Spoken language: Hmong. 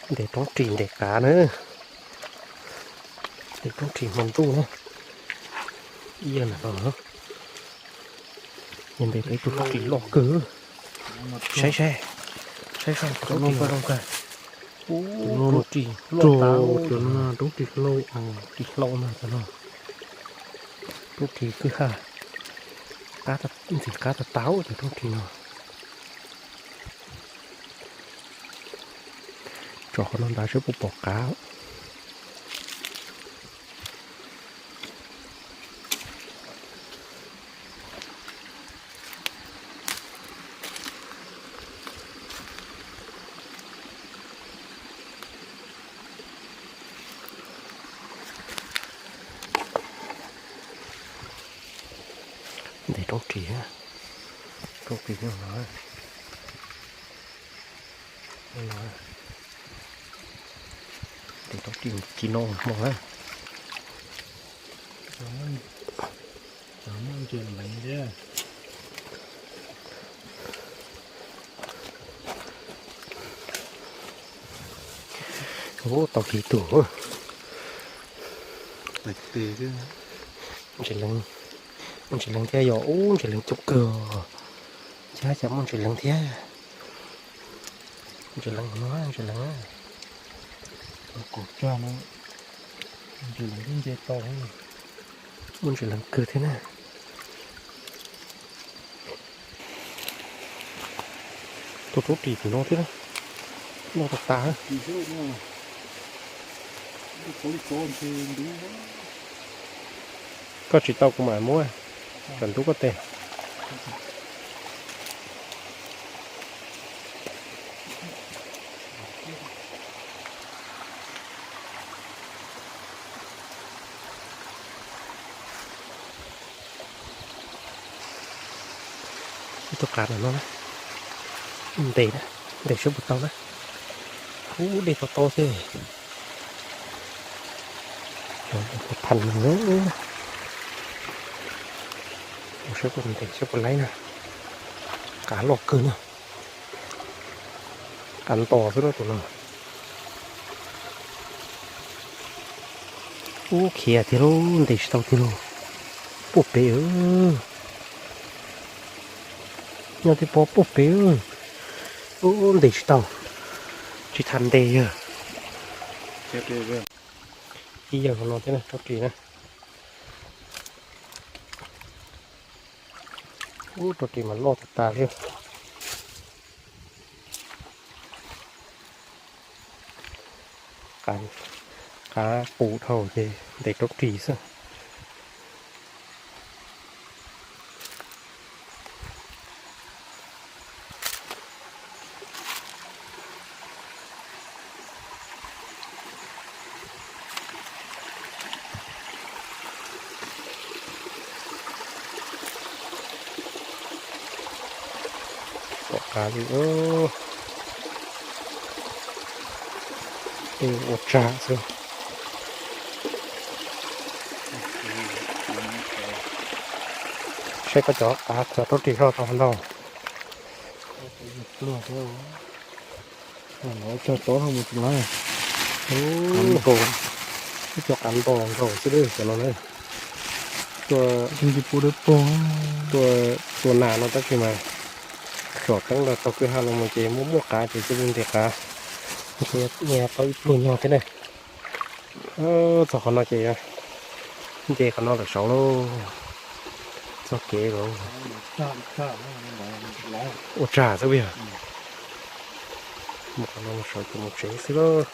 Ntes roob ris ntes qav na. Ntes roob ris hmo ntuj na. Ib yam no, ntes tau ib tug roob ris loj kawg. Saib saib, saib saib roob ris koj zoo kawg. Roob ris loj tas, roob ris hlau, ris hlau na cov no. Roob ris kwj ha, ntxim qab tas tas cov roob ris no. Tsom qhov no nrad seb puas pom qav. Ntes roob ris, roob ris nyob no. Ntes roob ris ci no hmo na. Ub, tau kiv tug. Ntses leev, ntses leev thiab yog ub, ntses leev coob kawg. Cas cas muaj ntses leev thiab. Ntses leev no, ntses leev, ntses leev thiab nce tau, muaj ntses leev kawg thiab na. Tus roob ris tim no thiab, loj tas tas. Koj tsis tau kuv mam muab, tsam ntub koj tes. Ib tug qav no na, ntes, ntes saib puas tau na. Ub, dej tau tau xwb. Than, saib puas ntes saib puas laib na. Qav loj kawg na. Qav ntos xwb na tus no. Ub, khiav tiag lauj, ntes tsis tau tiag lauj. Puag pem, nyob tib pob puag pem. Ub, ntes tsis tau, tsis tham ntes yog. Ib yam no thiab na, roob ris na. Ub, roob ris mas loj tas tas li. Qav qus dhau ces ntes roob ris xwb. Pom qav li, ua tsag xwb. Saib koj cov qav, cov roob ris loj tau ntau. Cog tob no mus tsis laib. Ib co qav ntos nkaus xwb cov no na. Tua, tua nas no tab sis mas xyom teeb los tau kwj ha los mus ces muaj muaj qav ces cia li ntes qav. Ntshe tau ib pluag nyuag thiab ne. Txog qhov no ces nce qhov no lawm saud lauj. Txoj kev lauj. Ua tsag xwb yog. Mus qhov no mus saud ces mus tsev xwb lauj.